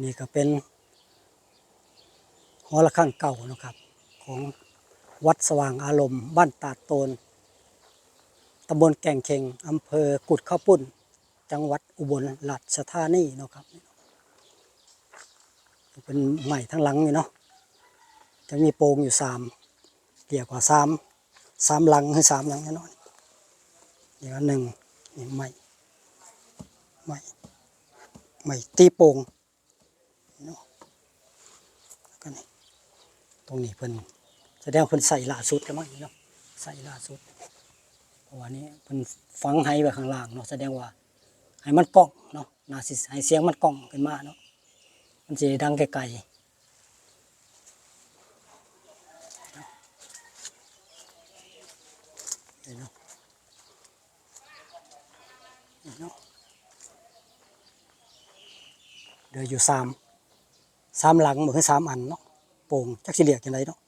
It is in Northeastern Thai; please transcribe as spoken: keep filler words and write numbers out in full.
นี่ก็เป็นหอระฆังเก่าเนาะครับ ของวัดสว่างอารมณ์ บ้านตาดโตน ตำบลแก่งเข็ง อำเภอกุดข้าวปุ้น จังหวัดอุบลราชธานีเนาะครับ เป็นไม้ทั้งหลังอยู่เนาะ จะมีโป่งอยู่สาม เรียกว่าสาม สามหลังหรือสามหลังแน่นอน นี่ก็หนึ่ง นี่ไม้ ไม้ ไม้ตีโป่งเนาะ แล้วก็นี่ ตรงนี้เพิ่น แสดงเพิ่นใส่ล่าสุดแล้วมั้งนี่เนาะ ใส่ล่าสุด เพราะว่านี่เพิ่นฝังไหไว้ข้างล่างเนาะ แสดงว่าให้มันก้องเนาะ น่าสิให้เสียงมันก้องขึ้นมาเนาะ มันสิดังไกลๆ เห็นเนาะ เห็นเนาะ เหลืออยู่สาม สามหลังบ่คือสามอันเนาะ โป่ง จักสิเรียกจั่งใดเนาะ